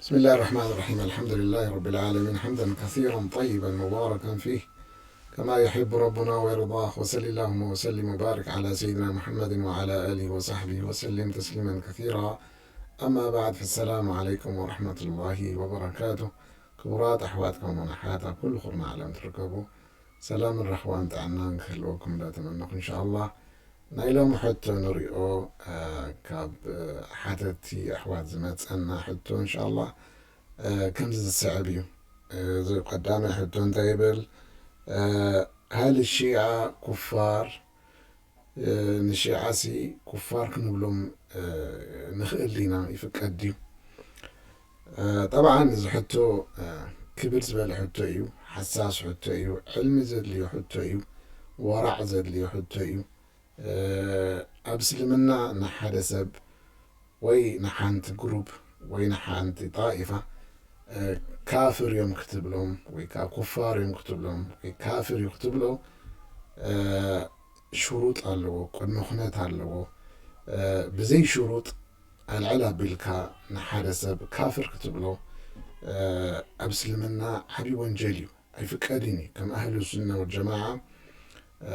بسم الله الرحمن الرحيم. الحمد لله رب العالمين، حمدا كثيرا طيبا مباركا فيه كما يحب ربنا ويرضاه. وصل اللهم وسلم وبارك على سيدنا محمد وعلى آله وصحبه وسلم تسليما كثيرا. أما بعد، فالسلام عليكم ورحمة الله وبركاته. ክቡራት ኣሕዋት ከምኡውን ኣሓት ኣብ ኩሉ ኩርናዕ ዓለም ትርከቡ፣ ሰላምን ራህዋን ጥዕናን ክህልወኩም እንዳተመነኹ፣ እንሻኣላህ ናይ ሎሚ ሕቶ ንሪኦ። እ፣ ካብ፣ እ፣ ሓተትቲ ኣሕዋት ዝመፀና ሕቶ፣ እንሻኣላህ፣ እ፣ ከምዚ ዝስዕብ እዩ። እ፣ እዚ ቀዳማይ ሕቶ እንታይ ይብል? እ፣ هل الشيعة كفار? እ፣ ንሺዓሲ ኩፋር ክንብሎም፣ እ፣ ንኽእል ዲና? ይፍቀድ ድዩ? እ፣ ጠብዓን እዚ ሕቶ፣ እ፣ ክብድ ዝበለ ሕቶ እዩ፣ ሓሳስ ሕቶ እዩ፣ ዕልሚ ዘድልዮ ሕቶ እዩ፣ ወራዕ ዘድልዮ ሕቶ እዩ። እ፣ ኣብ እስልምና ንሓደ ሰብ ወይ ንሓንቲ ግሩፕ ወይ ንሓንቲ ጣኢፋ፣ እ፣ ካፍር እዮም ክትብሎም ወይ ከዓ ኩፋር እዮም ክትብሎም ወይ ካፍር እዩ ክትብሎ፣ እ፣ ሽሩጥ ኣለዎ፣ ቅድመ ኩነት ኣለዎ። እ፣ ብዘይ ሽሩጥ ኣልዕል ኣቢልካ ንሓደ ሰብ ካፍር ክትብሎ፣ እ፣ ኣብ እስልምና ዓብዪ ወንጀል እዩ፣ ኣይፍቀድን እዩ። ከም ኣህሉ ሱና ወልጀማዓ፣ እ፣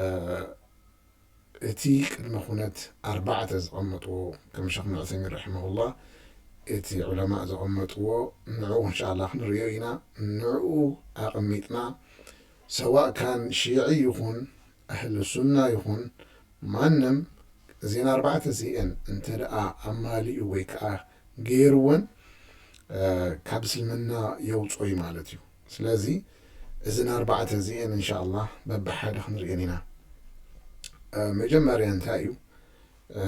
እቲ ቅድመ ኩነት ኣርባዕተ ዘቐመጥዎ፣ ከም ሸኽ ዑሰይሚን ረሒመሁላህ፣ እቲ ዑለማእ ዘቐመጥዎ፣ ንዕኡ እንሻላ ክንሪኦ ኢና። ንዕኡ ኣቐሚጥና፣ ሰዋእ ካን ሺዒ ይኹን ኣህል ሱና ይኹን ማንም፣ እዚን ኣርባዕተ እዚአን እንተ ደኣ ኣማሊኡ ወይ ከዓ ገይርወን፣ እ፣ ካብ እስልምና የውፅኦ እዩ ማለት እዩ። ስለዚ እዝን ኣርባዕተ እዚአን እንሻኣላህ በብሓደ ክንሪአን ኢና። እ፣ መጀመርያ እንታይ እዩ? እ፣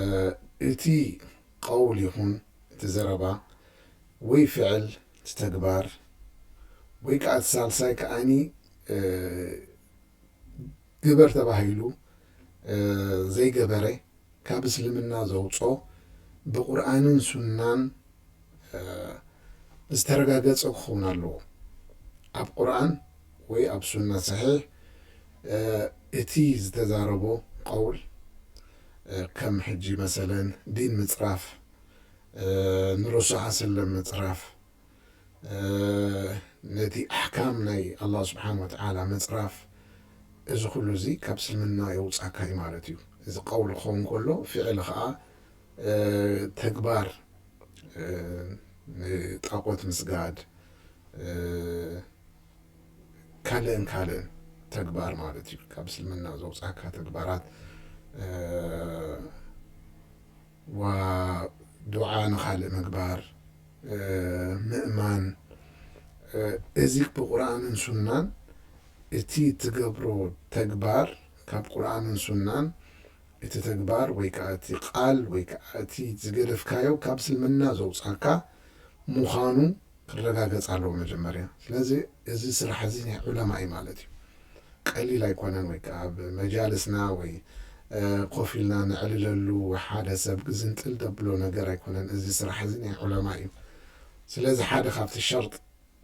እቲ ቀውል ይኹን እቲ ዘረባ ወይ ፍዕል፣ እቲ ተግባር፣ ወይ ከዓ እቲ ሳልሳይ ከኣኒ፣ እ፣ ግበር ተባሂሉ፣ እ፣ ዘይገበረ፣ ካብ እስልምና ዘውፅኦ፣ ብቁርኣንን ሱናን፣ እ፣ ዝተረጋገፀ ክኸውን ኣለዎ። ኣብ ቁርኣን ወይ ኣብ ሱና ሰሒሕ፣ እ፣ እቲ ዝተዛረቦ ቀውል፣ እ፣ ከም ሕጂ መሰለን ዲን ምፅራፍ፣ እ፣ ንረሱል ሰለም ምፅራፍ፣ እ፣ ነቲ ኣሕካም ናይ ኣላህ ስብሓን ወተዓላ ምፅራፍ፣ እዚ ኩሉ እዚ ካብ እስልምና የውፃካ እዩ ማለት እዩ። እዚ ቀውል ክኸውን ከሎ፣ ፍዕል ኸዓ፣ እ፣ ተግባር፣ እ፣ ንጣቆት ምስጋድ፣ እ፣ ካልእን ካልእን ተግባር ማለት እዩ። ካብ እስልምና ዘውፃካ ተግባራት፣ እ፣ ዋ ዱዓ ንኻልእ ምግባር፣ እ፣ ምእማን፣ እ፣ እዚ ብቁርኣንን ሱናን እቲ ትገብሮ ተግባር ካብ ቁርኣንን ሱናን እቲ ተግባር ወይ ከዓ እቲ ቃል ወይ ከዓ እቲ ዝገደፍካዮ ካብ እስልምና ዘውፃካ ምዃኑ ክረጋገፅ ኣለዎ መጀመርያ። ስለዚ እዚ ስራሕ እዚ ናይ ዑለማ እዩ ማለት እዩ። ቀሊል ኣይኮነን፣ ወይ ከዓ ኣብ መጃልስና ወይ፣ እ፣ ኮፍ ኢልና ነዕልለሉ ሓደ ሰብ ግዝንጥል ደብሎ ነገር ኣይኮነን። እዚ ስራሕ እዚ ናይ ዑለማ እዩ። ስለዚ ሓደ ካብቲ ሸርጥ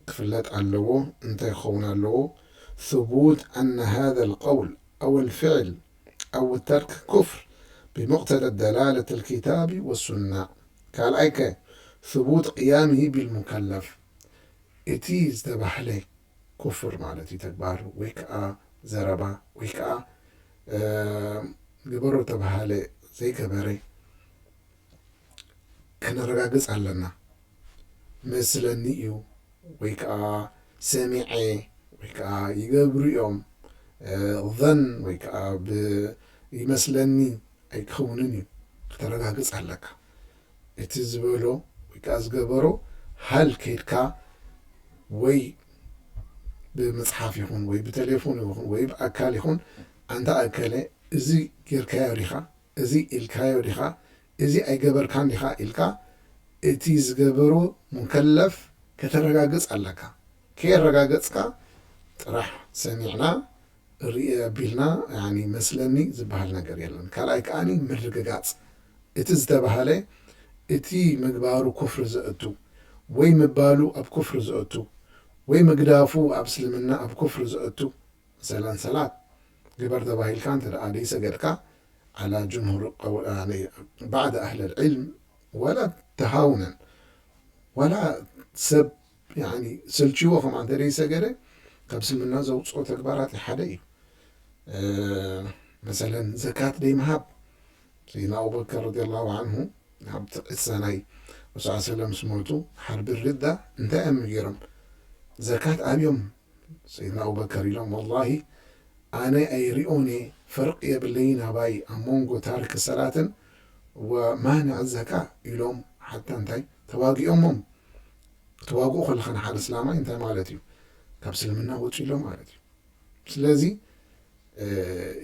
ክፍለጥ ኣለዎ። እንታይ ክኸውን ኣለዎ? ثبوت أن هذا القول أو الفعل أو الترك كفر بمقتضى دلالة الكتاب والسنة። ካልኣይ ከ ثبوت قيامه بالمكلف፣ እቲ ዝተባህለ ኩፍር ማለት እዩ፣ ተግባር ወይ ከዓ ዘረባ ወይ ከዓ፣ እ፣ ግበሮ ተባሃለ ዘይገበረ ክነረጋግፅ ኣለና። መስለኒ እዩ ወይ ከዓ ሰሚዐ ወይ ከዓ ይገብሩ እዮም፣ እ፣ ظن ወይ ከዓ ብ-፣ ይመስለኒ ኣይከውንን እዩ፣ ክተረጋግፅ ኣለካ። እቲ ዝበሎ ወይ ከዓ ዝገበሮ ሃል ከይድካ ወይ ብምፅሓፍ ይኹን ወይ ብቴሌፎን ይኹን ወይ ብኣካል ይኹን፣ ኣንታ ኣከለ፣ እዚ ጌርካዮ ዲኻ፣ እዚ ኢልካዮ ዲኻ፣ እዚ ኣይገበርካን ዲኻ ኢልካ እቲ ዝገበሮ ሙከለፍ ከተረጋግፅ ኣለካ። ከየረጋገፅካ ጥራሕ ሰሚዕና ርኢ ኣቢልና፣ ያኒ፣ መስለኒ ዝበሃል ነገር የለን። ካልኣይ ከኣኒ ምርግጋፅ። እቲ ዝተባሃለ፣ እቲ ምግባሩ ኩፍሪ ዘእቱ ወይ ምባሉ ኣብ ኩፍሪ ዘእቱ ወይ ምግዳፉ ኣብ እስልምና ኣብ ኩፍሪ ዘእቱ፣ መሰለን ሰላት ግበር ተባሂልካ እንተ ደኣ ደይሰገድካ፣ ዓላ ጅምሁር ቀው-፣ ያኒ፣ ባዕድ ኣህለል ዒልም፣ ወላ ተሃውነን ወላ ሰብ ያኒ ሰልችዎ ከምኣ እንተ ደይሰገደ ካብ ስልምና ዘውፅኦ ተግባራት ሓደ እዩ። መሰለን ዘካት ደይምሃብ ሰይድና ኣቡበከር ረዲየላሁ ዓንሁ ኣብቲ ቅሳ ናይ ረሱል ሰለም ምስ ሞቱ ሓርቢ ርዳ እንታይ እዮም ገይሮም? ዘካት ኣብዮም ሰይድና ኣቡበከር ኢሎም ወላሂ ኣነ ኣይሪኦን እየ ፈርቂ የብለይን ኣባይ ኣብ መንጎ ታርክ ሰላትን ወማንዕ ዘካ ኢሎም ሓታ እንታይ ተዋጊኦሞም ክትዋግኡ ከለኻ ንሓደ እስላማይ እንታይ ማለት እዩ? ካብ እስልምና ወፂ ኢሎ ማለት እዩ። ስለዚ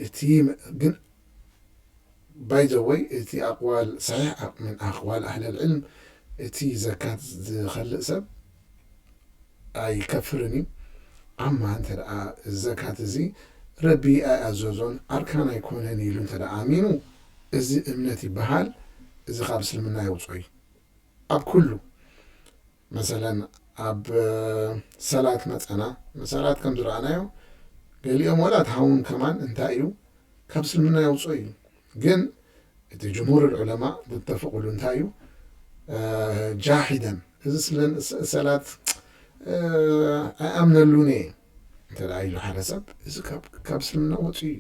እቲ ግን ባይዘወይ እቲ ኣቅዋል ሰሒሕ ምን ኣቅዋል ኣህለል ዕልም እቲ ዘካት ዝኸልእ ሰብ ኣይከፍርን እዩ። ኣማ እንተ ደኣ ዘካት እዚ ረቢ ኣይኣዘዞን ኣርካን ኣይኮነን ኢሉ እንተ ደኣ ኣሚኑ እዚ እምነት ይበሃል። እዚ ካብ እስልምና የውፅኦ እዩ ኣብ ኩሉ መሰለን ኣብ ሰላት መፀና ሰላት ከም ዝረኣናዮ ገሊኦም ወላ ትሃውን ከማን እንታይ እዩ ካብ እስልምና የውፅኦ እዩ። ግን እቲ ጅምሁር ዑለማ ዝተፈቕሉ እንታይ እዩ ጃሒደን እዚ ስለን ሰላት ኣይኣምነሉን እየ እንተ ኢሉ ሓደ ሰብ እዚ ካብ እስልምና ወፂኡ እዩ።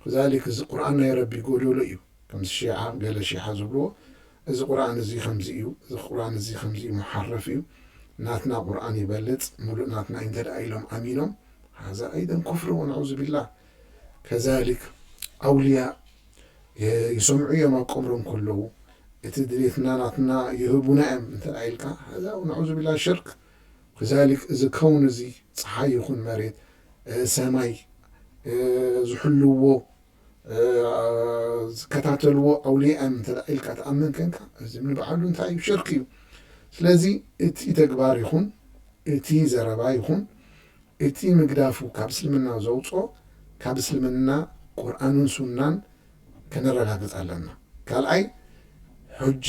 ከዛሊክ እዚ ቁርኣን ናይ ረቢ ጎደሎ እዩ። ከምዚ ሺዓ ገለ ሺዓ ዝብልዎ እዚ ቁርኣን እዚ ከምዚ እዩ፣ እዚ ቁርኣን እዚ ከምዚ እዩ፣ ሙሓረፍ እዩ፣ ናትና ቁርኣን ይበልፅ፣ ሙሉእ ናትና እዩ እንተ ደኣ ኢሎም ኣሚኖም፣ ሃዛ ኣይደን ኩፍሪ ወነዑዙ ቢላህ። ከዛሊክ ኣውልያ ይሰምዑ እዮም ኣብ ቀብሮም ከለዉ፣ እቲ ድሌትና ናትና ይህቡና እዮም እንተ ደኣ ኢልካ፣ ሃዛ ወነዑዙ ቢላህ ሽርክ። ከዛሊክ እዚ ከውን እዚ ፀሓይ ይኹን መሬት፣ ሰማይ ዝሕልዎ ዝከታተልዎ ኣውልያም እንተ ኢልካ ትኣምን ከንካ እዚ ንባዕሉ እንታይ እዩ ሽርክ እዩ። ስለዚ እቲ ተግባር ይኹን እቲ ዘረባ ይኹን እቲ ምግዳፉ ካብ እስልምና ዘውፅኦ ካብ እስልምና ቁርኣንን ሱናን ከነረጋግፅ ኣለና። ካልኣይ ሑጃ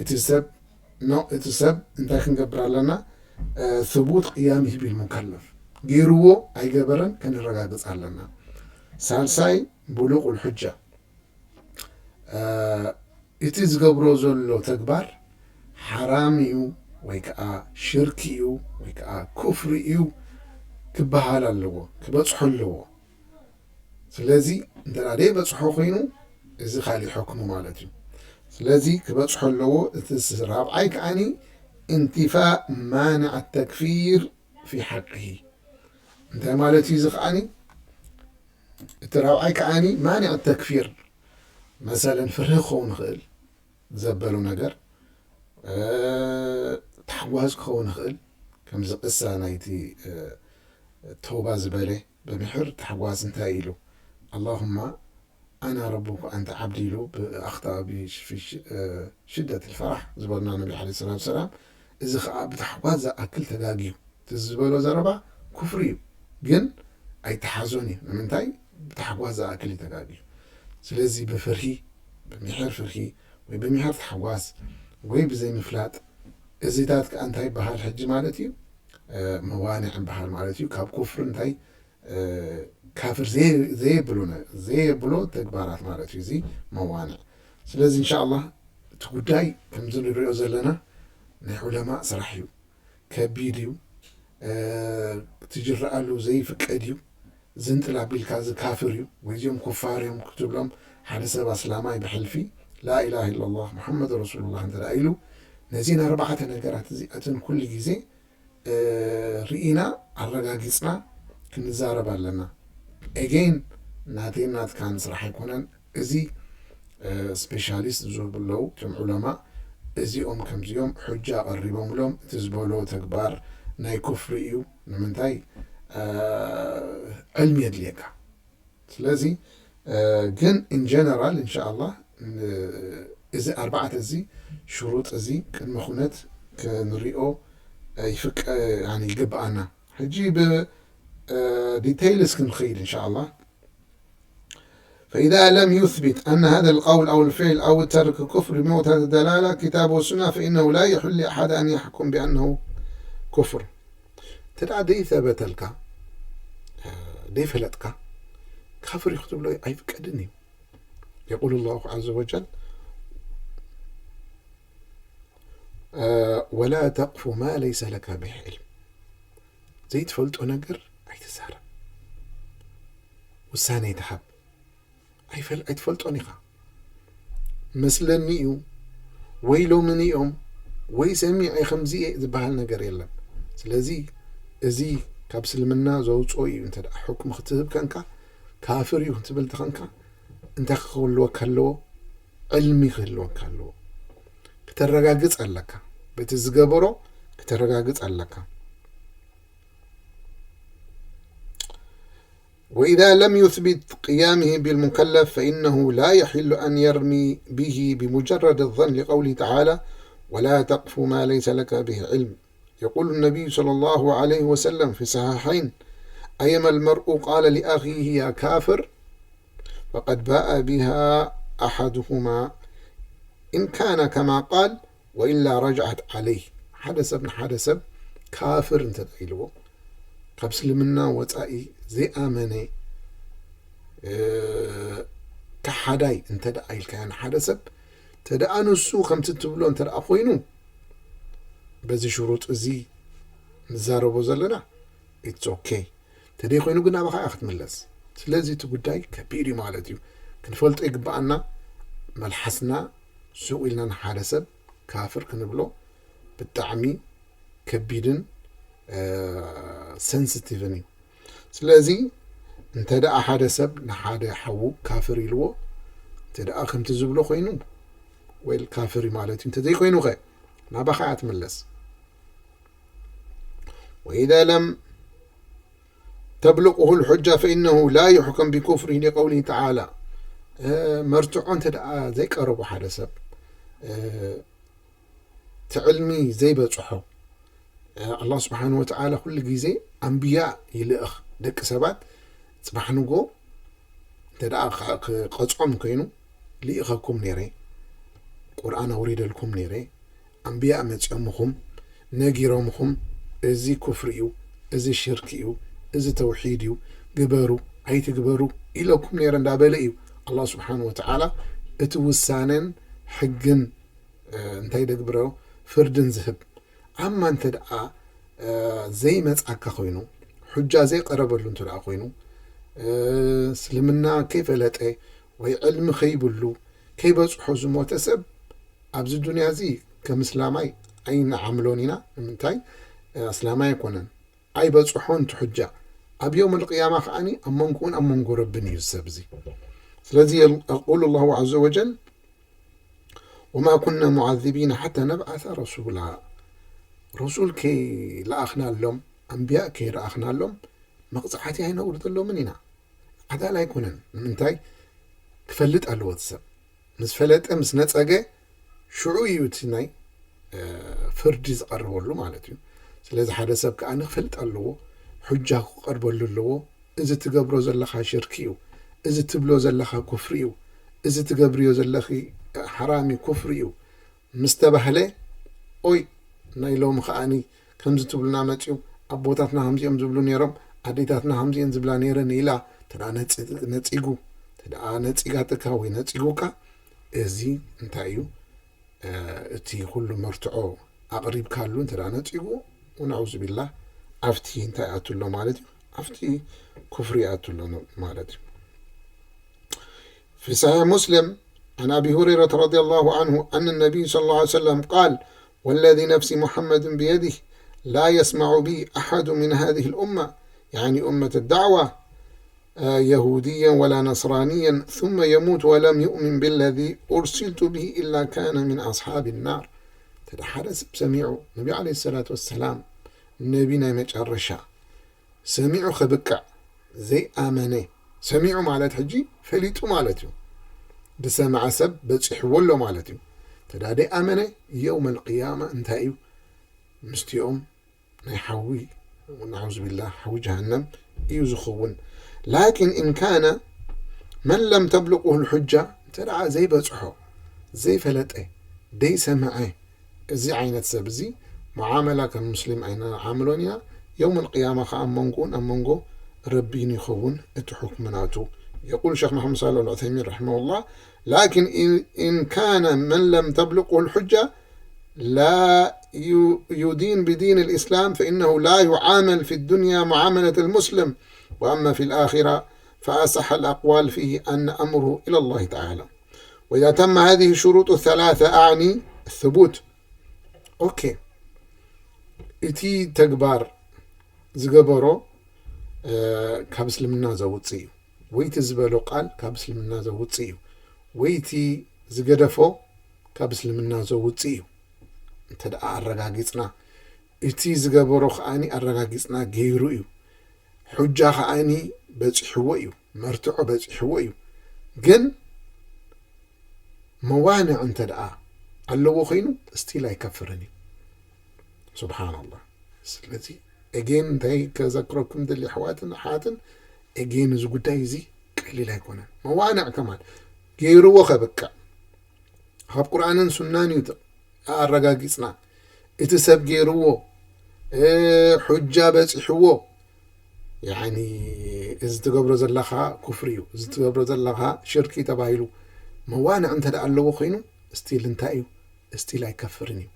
እቲ ሰብ ኖ እቲ ሰብ እንታይ ክንገብር ኣለና? ስቡት ቅያም ይህብ ሙከለፍ ገይርዎ ኣይገበረን ከነረጋግፅ ኣለና። ሳልሳይ ብሉቁል ሑጃ እቲ ዝገብሮ ዘሎ ተግባር ሓራም እዩ ወይ ከዓ ሽርክ እዩ ወይ ከዓ ኩፍሪ እዩ ክበሃል ኣለዎ ክበፅሖ ኣለዎ። ስለዚ እንተ ደኣ ደይበፅሖ ኮይኑ እዚ ካሊእ ሕክሙ ማለት እዩ። ስለዚ ክበፅሖ ኣለዎ። እቲ ራብዓይ ከዓኒ እንቲፋእ ማንዕ ተክፊር ፊ ሓቅሂ እንታይ ማለት እዩ? እዚ ከዓኒ እቲ ራብዓይ ከዓኒ ማንዕ ተክፊር መሰለን ፍርሂ ክኸውን ይኽእል ዘበሎ ነገር ታሕጓዝ ክኸውን ይኽእል ከምዚ ቅሳ ናይቲ ተውባ ዝበለ ብምሕር ታሕጓዝ እንታይ ኢሉ ኣላሁማ ኣና ረቡክ ኣንተ ዓብዲ ኢሉ ብኣኽታ ሽደት ልፈራሕ ዝበሉና ነቢ ለ ሰላት ሰላም። እዚ ከዓ ብታሕጓዝ ዝኣክል ተጋግዩ እቲ ዝበሎ ዘረባ ኩፍሪ እዩ ግን ኣይተሓዞን እዩ ንምንታይ ብታሕጓዝ ዝኣክል እዩ ተጋግዩ። ስለዚ ብፍርሂ ብምሕር ፍርሂ ወይ ብምሕር ታሕጓዝ ወይ ብዘይምፍላጥ እዚታት ከዓ እንታይ ይበሃል ሕጂ ማለት እዩ? መዋንዕ ይበሃል ማለት እዩ። ካብ ኩፍሪ እንታይ ካፍር ዘየብሎ ተግባራት ማለት እዩ እዚ መዋንዕ። ስለዚ እንሻ ኣላህ እቲ ጉዳይ ከምዚ ንሪኦ ዘለና ናይ ዑለማእ ስራሕ እዩ። ከቢድ እዩ። ትጅረኣሉ ዘይፍቀድ እዩ። ዝንጥል ኣቢልካ እዚ ካፍር እዩ ወይ እዚኦም ኩፋር እዮም ክትብሎም ሓደ ሰብ ኣስላማይ ብሕልፊ ላኢላሃ ኢላላህ ሙሓመድ ረሱሉላህ እንተ ኢሉ ነዚን ኣርባዕተ ነገራት እዚኣትን ኩሉ ግዜ ርኢና ኣረጋጊፅና ክንዛረብ ኣለና። ኤጌን ናተይ ናትካን ስራሕ ኣይኮነን። እዚ ስፔሻሊስት ዝህቡ ኣለዉ እቶም ዑለማ እዚኦም ከምዚኦም ሑጃ ኣቐሪቦምሎም እቲ ዝበሎ ተግባር ናይ ኩፍሪ እዩ። ንምንታይ ዕልሚ የድልየካ። ስለዚ ግን ኢን ጀነራል እንሻ ኣላህ እዚ ኣርባዕተ እዚ ሽሩጥ እዚ ቅድመ ኩነት ክንሪኦ ይፍቀ ይግብኣና። ሕጂ ብዲቴይልስ ክንኸይድ እንሻ ኣላህ። فإذا لم يثبت أن هذا القول أو الفعل أو الترك كفر بموت هذا الدلالة كتاب والسنة فإنه لا يحل لأحد أن يحكم بأنه كفر. تدعى دي ثبت لك دي فلتك كفر يكتب له أي فكدني. يقول الله عز وجل ወላ ተቅፉ ማ ለይሰ ለካ ብሂ ዕልም። ዘይትፈልጦ ነገር ኣይትዛረብ። ውሳነ ይትሃብ። ኣይፈል-፣ ኣይትፈልጦን ኢኻ። መስለኒ እዩ፣ ወይ ሎምኒ እዮም፣ ወይ ሰሚዐ ከምዚ እየ ዝበሃል ነገር የለን። ስለዚ እዚ ካብ እስልምና ዘውፅኦ እዩ። እንተ ደኣ ሕክሚ ክትህብ ከንካ፣ ካፍር እዩ ክትብል ተኸንካ፣ እንታይ ክህልወካ ኣለዎ? ዕልሚ ክህልወካ ኣለዎ። ክተረጋግፅ ኣለካ። በቲ ዝገበሮ ክተረጋግፅ ኣለካ። وإذا لم يثبت قيامه بالمكلف فإنه لا يحل أن يرمي به بمجرد الظن، لقوله تعالى: "ولا تقف ما ليس لك به علم". يقول النبي صلى الله عليه وسلم في الصحيحين: "أيما المرء قال لأخيه يا كافر فقد باء بها أحدهما إن كان كما قال وإلا رجعت عليه". ሓደ ሰብ ንሓደ ሰብ ካፍር እንተ ደኣ ኢልዎ፣ ካብ እስልምና ወጻኢ ዘይኣመነ፣ እ፣ ከሓዳይ እንተ ደኣ ኢልካዮ ንሓደ ሰብ፣ እንተ ደኣ ንሱ ከምቲ ትብሎ እንተ ደኣ ኮይኑ፣ በዚ ሽሩጥ እዚ ንዛረቦ ዘለና፣ it's okay። እንተ ደይ ኮይኑ ግን ናባኻ እያ ክትምለስ። ስለዚ እቲ ጉዳይ ከቢድ እዩ ማለት እዩ። ክንፈልጦ ይግብኣና። መልሓስና ሱቕ ኢልና ንሓደ ሰብ ካፍር ክንብሎ ብጣዕሚ ከቢድን፣ እ፣ ሰንስቲቭን እዩ። ስለዚ እንተ ደኣ ሓደ ሰብ ንሓደ ሓዉ ካፍር ኢልዎ፣ እንተ ደኣ ከምቲ ዝብሎ ኮይኑ፣ ዌል፣ ካፍር እዩ ማለት እዩ። እንተ ዘይኮይኑ ኸ ናባኻ እያ ትምለስ። وإذا لم تبلغه الحجة فإنه لا يحكم بكفره لقوله تعالى. እ፣ መርትዖ እንተ ደኣ ዘይቀረቦ ሓደ ሰብ፣ እ፣ እቲ ዕልሚ ዘይበጽሖ፣ እ፣ ኣላህ ስብሓን ወተዓላ ኩሉ ግዜ ኣንብያ ይልእኽ። ደቂ ሰባት ጽባሕ ንጎ እንተ ደኣ ኸ-፣ ክቐጽዖም ኮይኑ፣ ልኢኸኩም ነይረ፣ ቁርኣን ኣውሪደልኩም ነይረ፣ ኣንብያ መጺኦምኹም፣ ነጊሮምኹም፣ እዚ ኩፍሪ እዩ፣ እዚ ሽርክ እዩ፣ እዚ ተውሒድ እዩ፣ ግበሩ፣ ኣይትግበሩ ኢለኩም ነይረ እንዳበለ እዩ ኣላህ ስብሓን ወተዓላ እቲ ውሳነን ሕግን፣ እ፣ እንታይ ደግብሮ፣ ፍርድን ዝህብ። ኣማ እንተ ደኣ፣ እ፣ ዘይመጻካ ኮይኑ፣ ሑጃ ዘይቀረበሉ እንተ ደኣ ኮይኑ፣ እ፣ እስልምና ከይፈለጠ ወይ ዕልሚ ከይብሉ ከይበጽሖ ዝሞተ ሰብ ኣብዚ ዱንያ እዚ ከም እስላማይ ኣይንዓምሎን ኢና። ንምንታይ? እ፣ እስላማይ ኣይኮነን። ኣይበጽሖን እቲ ሑጃ። ኣብ የውም ኣልቅያማ ከኣኒ ኣብ መንጎኡን ኣብ መንጎ ረብን እዩ እዚ ሰብ እዚ። ስለዚ የል-፣ የቁሉ ኣላሁ ዐዘ ወጀል፣ "ወማ ኩና ሙዓዚቢነ ሓታ ነብዓተ ረሱላ።" ረሱል ከይለኣኽናሎም፣ ኣንብያ ከይለኣኽናሎም፣ መቕጻዕቲ ኣይነውርደሎምን ኢና። ዓዳል ኣይኮነን። ንምንታይ? ክፈልጥ ኣለዎ እቲ ሰብ። ምስ ፈለጠ፣ ምስ ነጸገ፣ ሽዑ እዩ እቲ ናይ፣ እ፣ ፍርዲ ዝቐርበሉ ማለት እዩ። ስለዚ ሓደ ሰብ ከኣ ክፈልጥ ኣለዎ፣ ሑጃ ክቐርበሉ ኣለዎ። "እዚ ትገብሮ ዘለኻ ሽርኪ እዩ፣ እዚ ትብሎ ዘለኻ ኩፍሪ እዩ፣ እዚ ትገብርዮ ዘለኺ ሓራም እዩ፣ ኩፍሪ እዩ" ምስ ተባህለ፣ ኦይ፣ ናይ ሎሚ ከኣኒ ከምዚ ትብሉና መጺኡ፣ ኣቦታትና ከምዚኦም ዝብሉ ነይሮም፣ ኣዴታትና ከምዚኤን ዝብላ ነይረን ኢላ፣ እንተ ደኣ ነጺ-፣ ነጺጉ፣ እንተ ደኣ ነጺጋትካ ወይ ነጺጉካ፣ እዚ እንታይ እዩ? እ፣ እቲ ኩሉ መርትዖ ኣቕሪብካሉ እንተ ደኣ ነጺጉ፣ ወነዑዙ ቢላህ፣ ኣብቲ እንታይ ይኣቱ ኣሎ ማለት እዩ? ኣብቲ ኩፍሪ ይኣቱ ኣሎ ማለት እዩ። في صحيح مسلم عن أبي هريرة رضي الله عنه أن النبي صلى الله عليه وسلم قال: "والذي نفس محمد بيده لا يسمع بي أحد من هذه الأمة"، يعني أمة الدعوة، آه، "يهوديا ولا نصرانيا ثم يموت ولم يؤمن بالذي أرسلت به إلا كان من أصحاب النار". እንተ ሓደ ሰብ ሰሚዑ፣ ነቢ ዓለይሂ ሰላቱ ወሰላም፣ ነቢ ናይ መጨረሻ፣ ሰሚዑ ከብቅዕ ዘይኣመነ፣ ሰሚዑ ማለት ሕጂ ፈሊጡ ማለት እዩ። ዝሰምዐ ሰብ በጺሕዎ ኣሎ ማለት እዩ። እንተ ደኣ ደይኣመነ፣ የውመል ቅያማ እንታይ እዩ? ምስቲኦም ናይ ሓዊ፣ ነዑዙ ቢላህ፣ ሓዊ ጀሃነም እዩ ዝኸውን። ላኪን ኢን ካነ መን ለም ተብልቁሁ ልሑጃ፣ እንተ ደኣ ዘይበጽሖ፣ ዘይፈለጠ፣ ደይሰምዐ፣ እዚ ዓይነት ሰብ እዚ መዓመላ ከም ሙስሊም ኣይንዓምሎን ኢና። የውም ኣልቅያማ ኸዓ ኣብ መንጎኡን ኣብ መንጎ ረቢን ይኸውን እቲ ሕክሚ ናቱ። የቁል ሸኽ መሓመድ ሳልሕ ኣልዑሰይሚን ረሒመሁላህ፣ ላኪን ኢን፣ ኢን ካነ መን ለም ተብልቁሁ ልሑጃ፣ لا ي- يدين بدين الإسلام، فإنه لا يعامل في الدنيا معاملة المسلم، وأما في الآخرة فأصح الأقوال فيه أن أمره إلى الله تعالى. وإذا تم هذه الشروط الثلاثة، أعني الثبوت. ኦኬ፣ እቲ ተግባር ዝገበሮ ካብ እስልምና ዘውፅእ እዩ፣ ወይቲ ዝበሎ ቃል ካብ እስልምና ዘውፅእ እዩ፣ ወይቲ ዝገደፎ ካብ እስልምና ዘውፅእ እዩ። እንተ ደኣ ኣረጋጊፅና፣ እቲ ዝገበሮ ከኣኒ ኣረጋጊፅና ገይሩ እዩ፣ ሑጃ ከኣኒ በፂሕዎ እዩ፣ መርትዖ በፂሕዎ እዩ። ግን መዋንዕ እንተ ደኣ ኣለዎ ኮይኑ ስቲል ኣይከፍርን እዩ። ስብሓንላህ። ስለዚ ኤጌን እንታይ ከዘክረኩም ደሊ ኣሕዋትን ኣሓትን፣ ኤጌን እዚ ጉዳይ እዚ ቀሊል ኣይኮነን። መዋንዕ ከማን ገይርዎ ከብቅዕ ካብ ቁርኣንን ሱናን እዩ ኣረጋጊፅና። እቲ ሰብ ገይርዎ እ፣ ሑጃ በፂሕዎ ያኒ እዚ ትገብሮ ዘለኻ ኩፍሪ እዩ፣ እዚ ትገብሮ ዘለኻ ሽርኪ ተባሂሉ መዋንዕ እንተ ደኣ ኣለዎ ኮይኑ ስቲል እንታይ እዩ? ስቲል ኣይከፍርን እዩ።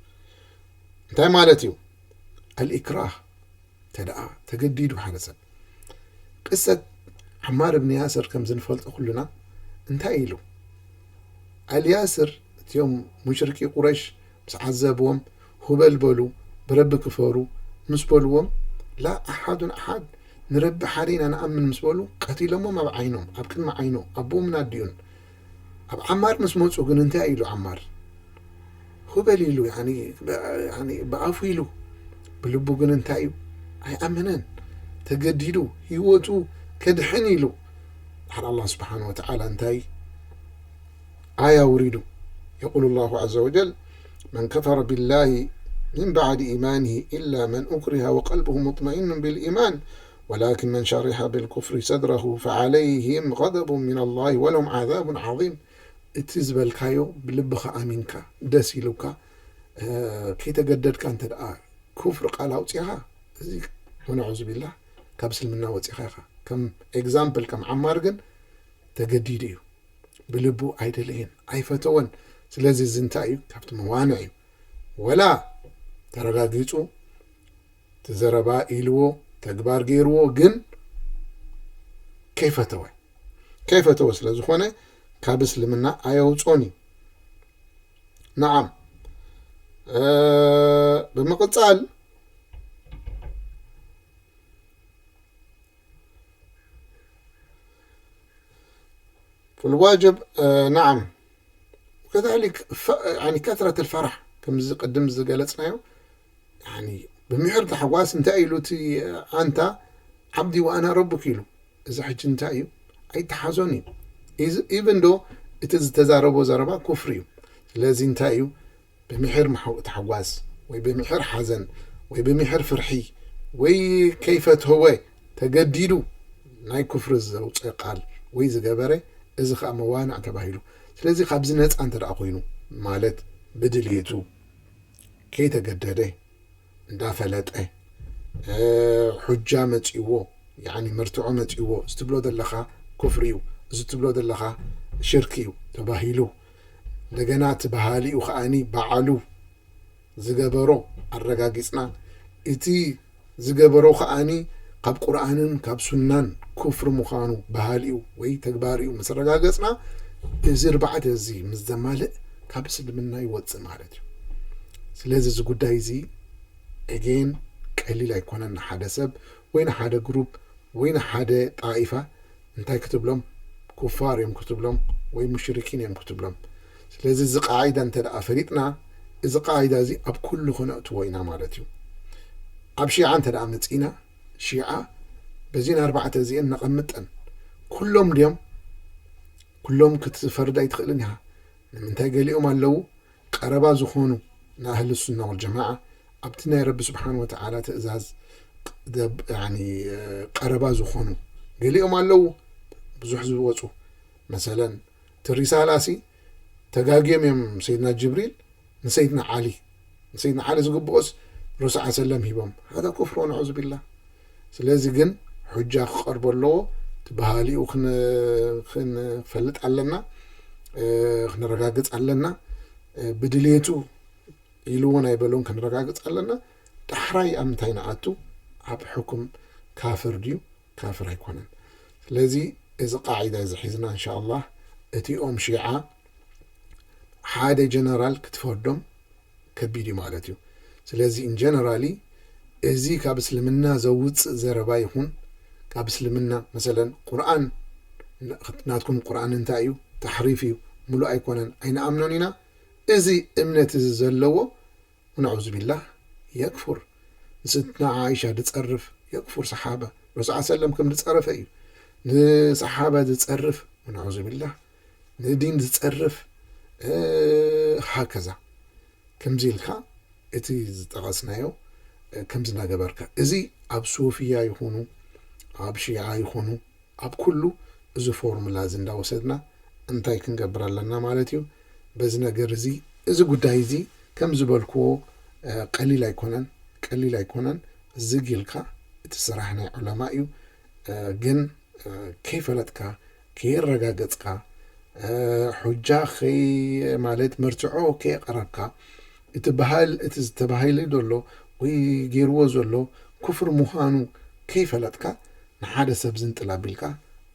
እንታይ ማለት እዩ? ኣልኢክራህ እንተ ደኣ ተገዲዱ ሓደ ሰብ። ቅሰት ዓማር እብን ያስር ከም ዝንፈልጦ ኩልና እንታይ ኢሉ? ኣልያስር እቲኦም ሙሽርኪ ቁረሽ ምስ ዓዘብዎም፣ ሁበል በሉ፣ ብረቢ ክፈሩ ምስ በልዎም፣ ላ ኣሓዱን ኣሓድ፣ ንረቢ ሓደ ኢና ንኣምን ምስ በሉ፣ ቀቲሎሞም ኣብ ዓይኖም፣ ኣብ ቅድሚ ዓይኖም፣ ኣቦኦምን ኣዲኡን። ኣብ ዓማር ምስ መፁ ግን እንታይ ኢሉ ዓማር? ሁበል ኢሉ፣ ያኒ፣ ብ-፣ ያኒ፣ ብኣፉ ኢሉ፣ ብልቡ ግን እንታይ እዩ? ኣይኣመነን። ተገዲዱ፣ ህይወቱ ከድሕን ኢሉ። ድሓር ኣላህ ስብሓን ወተዓላ እንታይ ኣያ ውሪዱ? የቁሉ ላሁ ዓዘ ወጀል፣ መን ከፈረ ቢላሂ ሚን ባዕድ ኢማኒሂ ኢላ መን ኡክሪሀ ወቀልብሁ ሙጥመኢኑን ቢልኢማን ወላኪን መን ሸሪሐ ቢልኩፍሪ ሰድረሁ ፈዓለይሂም ገደቡን ሚነላሂ ወለሁም ዓዛቡን ዓዚም። እቲ ዝበልካዮ ብልብኻ ኣሚንካ፣ ደስ ኢሉካ፣ እ፣ ከይተገደድካ እንተ ደኣ ኩፍሪ ቃል ኣውጺኻ፣ እዚ ወነዑዙ ቢላህ ካብ እስልምና ወጺኻ ኢኻ። ከም ኤግዛምፕል ከም ዓማር ግን ተገዲዱ እዩ። ብልቡ ኣይደለየን፣ ኣይፈተወን። ስለዚ እዚ እንታይ እዩ? ካብቲ መዋንዕ እዩ። ወላ ተረጋጊጹ፣ እቲ ዘረባ ኢልዎ፣ ተግባር ገይርዎ፣ ግን ከይፈተወ፣ ከይፈተወ ስለ ዝኾነ ካብ እስልምና ኣየውጾን እዩ። ነዓም። እ፣ ብምቕጻል فالواجب، እ፣ ነዓም። وكذلك ف-، يعني كثرة الفرح ከምዚ ቅድም ዝገለጽናዮ፣ يعني ብምሕር ታሕጓስ እንታይ ኢሉ እቲ ኣንታ ዓብዲ ወኣና ረቡክ ኢሉ። እዚ ሕጂ እንታይ እዩ? ኣይተሓዞን እዩ። ኢዝ-፣ ኢቭን ዶ እቲ ዝተዛረቦ ዘረባ ኩፍሪ እዩ። ስለዚ እንታይ እዩ? ብምሕር ምሓው-፣ ታሕጓስ ወይ ብምሕር ሓዘን ወይ ብምሕር ፍርሒ ወይ ከይፈተወ ተገዲዱ ናይ ኩፍሪ ዘውፅእ ቃል ወይ ዝገበረ፣ እዚ ኸዓ መዋንዕ ተባሂሉ። ስለዚ ካብዚ ነፃ እንተ ደኣ ኮይኑ፣ ማለት ብድልየቱ ከይተገደደ እንዳፈለጠ፣ እ፣ ሑጃ መጺእዎ፣ ያኒ መርትዖ መጺእዎ፣ እዚ ትብሎ ዘለኻ ኩፍሪ እዩ፣ እዚ ትብሎ ዘለኻ ሽርክ እዩ ተባሂሉ፣ እንደገና እቲ በሃሊኡ ከኣኒ በዓሉ ዝገበሮ ኣረጋጊጽና፣ እቲ ዝገበሮ ከኣኒ ካብ ቁርኣንን ካብ ሱናን ኩፍሪ ምዃኑ በሃሊኡ ወይ ተግባሪኡ ምስ ኣረጋገጽና፣ እዚ ኣርባዕተ እዚ ምስ ዘማልእ ካብ እስልምና ይወጽእ ማለት እዩ። ስለዚ እዚ ጉዳይ እዚ ኤጌን ቀሊል ኣይኮነን። ንሓደ ሰብ ወይ ንሓደ ግሩፕ ወይ ንሓደ ጣኢፋ እንታይ ክትብሎም? ኩፋር እዮም ክትብሎም ወይ ሙሽሪኪን እዮም ክትብሎም። ስለዚ እዚ ቃዒዳ እንተ ደኣ ፈሊጥና፣ እዚ ቃዒዳ እዚ ኣብ ኩሉ ክነእትዎ ኢና ማለት እዩ። ኣብ ሺዓ እንተ ደኣ መጺእና፣ ሺዓ በዚን ኣርባዕተ እዚአን ነቐምጠን። ኩሎም ድዮም? ኩሎም ክትፈርድ ኣይትኽእልን ኢኻ። ንምንታይ ገሊኦም ኣለዉ ቀረባ ዝኾኑ ንኣህል ሱና ወልጀማዓ ኣብቲ ናይ ረቢ ስብሓን ወተዓላ ትእዛዝ ደብ-፣ ያኒ፣ ቀረባ ዝኾኑ፣ ገሊኦም ኣለዉ ብዙሕ ዝወፁ። መሰለን እቲ ሪሳላ ሲ ተጋግዮም እዮም ሰይድና ጅብሪል ንሰይድና ዓሊ፣ ንሰይድና ዓሊ ዝግብኦስ ረሱል ሰለም ሂቦም። ሃዛ ኩፍር ወነዑዙ ቢላህ። ስለዚ ግን ሑጃ ክቐርቦ ኣለዎ። እቲ በሃሊኡ ክን-፣ ክንፈልጥ ኣለና፣ እ፣ ክነረጋግጽ ኣለና። እ፣ ብድልየቱ ኢልዎን ኣይበልዎን ክንረጋግጽ ኣለና። ዳሕራይ ኣብ ምንታይ ንኣቱ? ኣብ ሕኩም ካፍር ድዩ ካፍር ኣይኮነን? ስለዚ እዚ ቃዒዳ እዚ ሒዝና እንሻኣላህ እቲኦም ሺዓ ሓደ ጀነራል ክትፈርዶም ከቢድ እዩ ማለት እዩ። ስለዚ ኢን ጀነራሊ እዚ ካብ እስልምና ዘውፅእ ዘረባ ይኹን ካብ እስልምና መሰለን ቁርኣን ናትኩም ቁርኣን እንታይ እዩ? ታሕሪፍ እዩ፣ ሙሉእ ኣይኮነን፣ ኣይንኣምኖን ኢና። እዚ እምነት እዚ ዘለዎ ወነዑዙ ቢላህ የክፉር። ንስትና ዓኢሻ ዝጸርፍ የክፉር ሰሓባ። ረሱል ሰለም ከም ዝጸረፈ እዩ። ንሰሓባ ዝጸርፍ ወነዑዙ ቢላህ ንዲን ዝጸርፍ ሃከዛ ከምዚ ኢልካ እቲ ዝጠቐስናዮ ከምዚ እናገበርካ እዚ ኣብ ሶፍያ ይኹኑ ኣብ ሺዓ ይኹኑ ኣብ ኩሉ እዚ ፎርሙላ እዚ እንዳወሰድና እንታይ ክንገብር ኣለና ማለት እዩ። በዚ ነገር እዚ እዚ ጉዳይ እዚ ከም ዝበልክዎ ቀሊል ኣይኮነን፣ ቀሊል ኣይኮነን። ዝግ ኢልካ እቲ ስራሕ ናይ ዑለማ እዩ። ግን ከይፈለጥካ ከየረጋገፅካ ሑጃ ከይ ማለት መርትዖ ከየቕረብካ እቲ ባህል እቲ ዝተባሂለ ዘሎ ወይ ገይርዎ ዘሎ ኩፍር ምዃኑ ከይፈለጥካ ንሓደ ሰብ ዝንጥል ኣቢልካ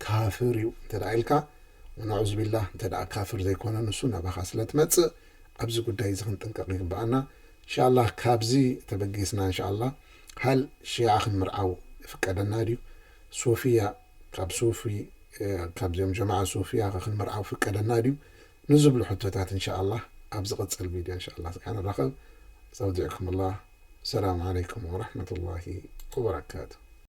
ካፍር እዩ እንተ ደኣ ኢልካ ወነዑዙ ቢላህ እንተ ደኣ ካፍር ዘይኮነ ንሱ ናባኻ ስለ ትመጽእ ኣብዚ ጉዳይ እዚ ክንጥንቀቕ ይግብኣና። እንሻላህ ካብዚ ተበጊስና እንሻላህ ሃል ሺዓ ክንምርዓው ይፍቀደና ድዩ? ሶፍያ ካብ ሶፊ ካብዚኦም ጀማዓ ሶፍያ ክንምርዓው ፍቀደና ድዩ? ንዝብሉ ሕቶታት እንሻላህ ኣብ ዝቕጽል ቪድዮ እንሻላህ ስካ ንራኸብ። ኣስተውዲዕኩም ኣላህ። ሰላም ዓለይኩም ወረሕመቱላሂ ወበረካቱ።